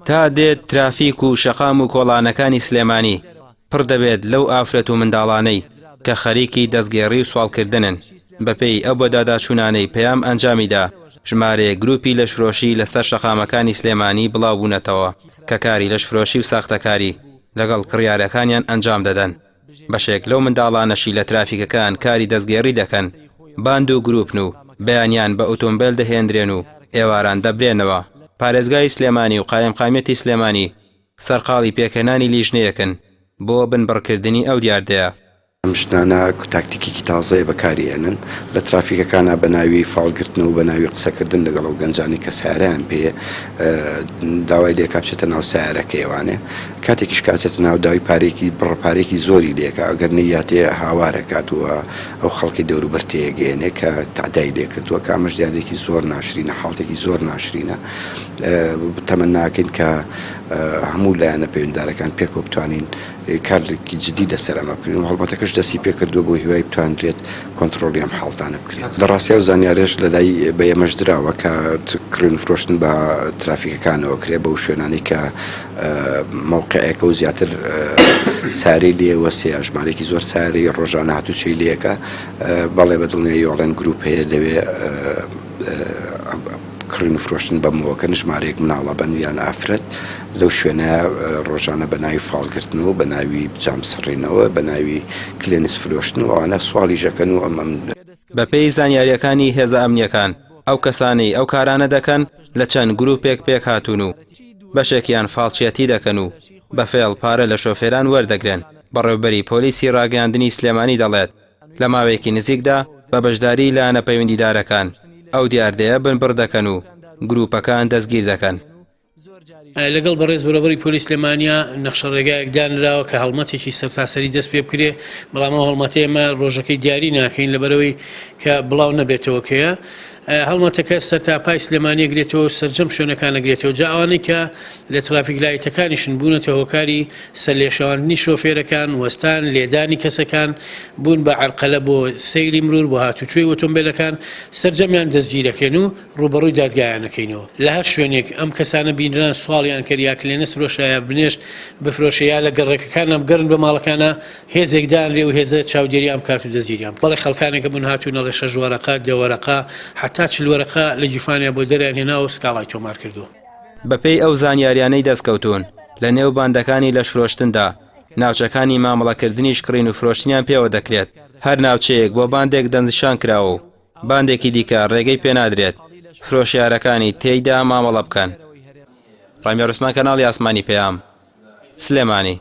تا دێت ترافیک و شەقام و کۆڵانەکانی سلێمانی پڕ دەبێت لەو ئافرەت و منداڵانەی کە خەریکی دەستگێڕی و سواڵکردنن، بەپێی ئەو بەدواداچوونانەی پەیام ئەنجامیدا، ژمارەیەک گروپی لەشفرۆشی لەسەر شەقامەکانی سلێمانی بڵاوبوونەتەوە کە کاری لەشفرۆشی و ساختەکاری لەگەڵ کڕیارەکانیان ئەنجام دەدەن. بەشێک لەو منداڵانەشی لە ترافیکەکان کاری دەستگێڕی دەکەن، باند و گروپن و بەیانیان بە ئوتۆمبێل دەهێندرێن و ئێواران دەبرێنەوە. پارێزگای سلێمانی و قایمقامیەتی سلێمانی سەرقاڵی پێکهێنانی لیژنەیەکن بۆ بنبڕکردنی ئەو دیاردەیە. ئەم ژنانە تاکتیکێکی تازەیە بەکاری ئێنن لە ترافیکەکانا بە ناوی فاڵ گرتنەوە بە ناوی قسەکردن لەگەڵ ئەو گەنجانەی کە سەیارەیان پێیە داوای لێکا بچێتە ناو سەیارەکەیەوانێ کاتێکیش کە ئەچێتە ناو داوای پارەیەکی بڕە پارەیەکی زۆری لێکا ئەگەر نەیاتێ هاوار ئەکات و ئەو خەڵکی دەوروبەر تێیەگەیەنێ کە تەعدای لێ کردووە کە ئەمەش دیاردەیەکی زۆر ناشرینە حاڵتێکی زۆر ناشرینە تەمەناکەین کە هەموو لایەنە پەیوەندیدارەکان پێکەوە بتوانین کارێکی جدی لەسەر ئەمە بکرێن و هەڵمەتەکەش دەستی پێکردووە بۆ هیوای بتوانرێت کۆنتڕۆڵی ئەم حاڵتانە بکرێت. لە ڕاستیا ئەو زانیاریەش لە لای بە ئێمەش دراوە کە کڕین و فرۆشتن بە ترافیکەکانەوە کرێ بەو شوێنانەی کە مەوقعێکە و زیاتر سارەی لێ وەستێ یا ژمارەیەکی زۆر سارەی ڕۆژانە هاتوچۆی لێکە بەڵێ بە دڵنیاییەوە ئەڵێن گروپ هەیە لەوێ کڕین و فرۆشتن بەمەوەکەن ژمارەیەک مناڵ ئەبەن یان ئافرەت لەو شوێنە ڕۆژانە بە ناوی فاڵ گرتنەوە بە ناوی جام سڕینەوە بە ناوی کلێنس فرۆشتن و ئەوانە سواڵیش ئەکەن و ئەم ئەم. بەپێی زانیارییەکانی هێزە ئەمنییەکان، ئەو کەسانەی ئەو کارانە دەکەن لە چەند گروپێک پێکهاتوون و بەشێکیان فاڵچیەتی دەکەن و بە فێڵ پارە لە شۆفێران وەردەگرن. بەڕێوبەری پۆلیسی ڕاگەیاندنی سلێمانی دەڵێت، لە ماوەیەکی نزیکدا بە بەشداری لایەنە پەیوەندیدارەکان ئەو دیاردەیە بنبڕ دەکەن و گروپەکان دەستگیر دەکەن. لەگەڵ بەڕێز بەڕێوەبەری پۆلیس سلێمانیا نەخشە ڕێگایەک دانراوە کە هەڵمەتێکی سەرتاسەری دەست پێ بکرێ، بەڵام ئەو هەڵمەتەی ئێمە ڕۆژەکەی دیاری ناکەین لەبەرئەوەی کە بڵاو نەبێتەوە کەیە. هەڵمەتەکە سەرتاپای سلێمانی ئەگرێتەوە و سەرجەم شوێنەکان ئەگرێتەوە، جا ئەوانەی کە لە ترافیک لایتەکانیشن بوونەتە هۆکاری سەرلێشێواندنی شۆفێرەکان، وەستان، لێدانی کەسەکان، بوون بە عەرقەلە بۆ سەیری مرور، بۆ هاتوچۆی ئۆتۆمبێلەکان، سەرجەمیان دەستگیرەکرێن و ڕووبەڕووی دادگایان ئەکەینەوە. لە هەر شوێنێک ئەم کەسانە بینران سواڵیان کرد یا کلێنس فرۆشرا یا بنێشت بفرۆشێ یا لە گەڕەکەکانا بگەڕن بە ماڵەکانا هێزێک دانرێ و هێزە چاودێریان بکات و دەستگیریان بکات. بەڵێ خەڵکانێک هەبوون هاتوون ئەڵێ شەش وەرەقە، دە وەرەقە، حەتا 40 وەرەقە لە گیرفانیا بۆ دەریان هێناوە و سکاڵای تۆمار کردووە. بەپێی ئەو زانیاریانەی دەستکەوتوون، لە نێو باندەکانی لەشفرۆشتندا، ناوچەکانی مامەڵەکردنیش کڕین و فرۆشتنیان پێوە دەکرێت، هەر ناوچەیەک بۆ باندێک دەستنیشان کراوە و باندێکی دیکە ڕێگەی پێنادرێت فرۆشیارەکانی تێیدا مامەڵە بکەن. ڕامیار عوسمان کەناڵی ئاسمانی پەیام، سلێمانی.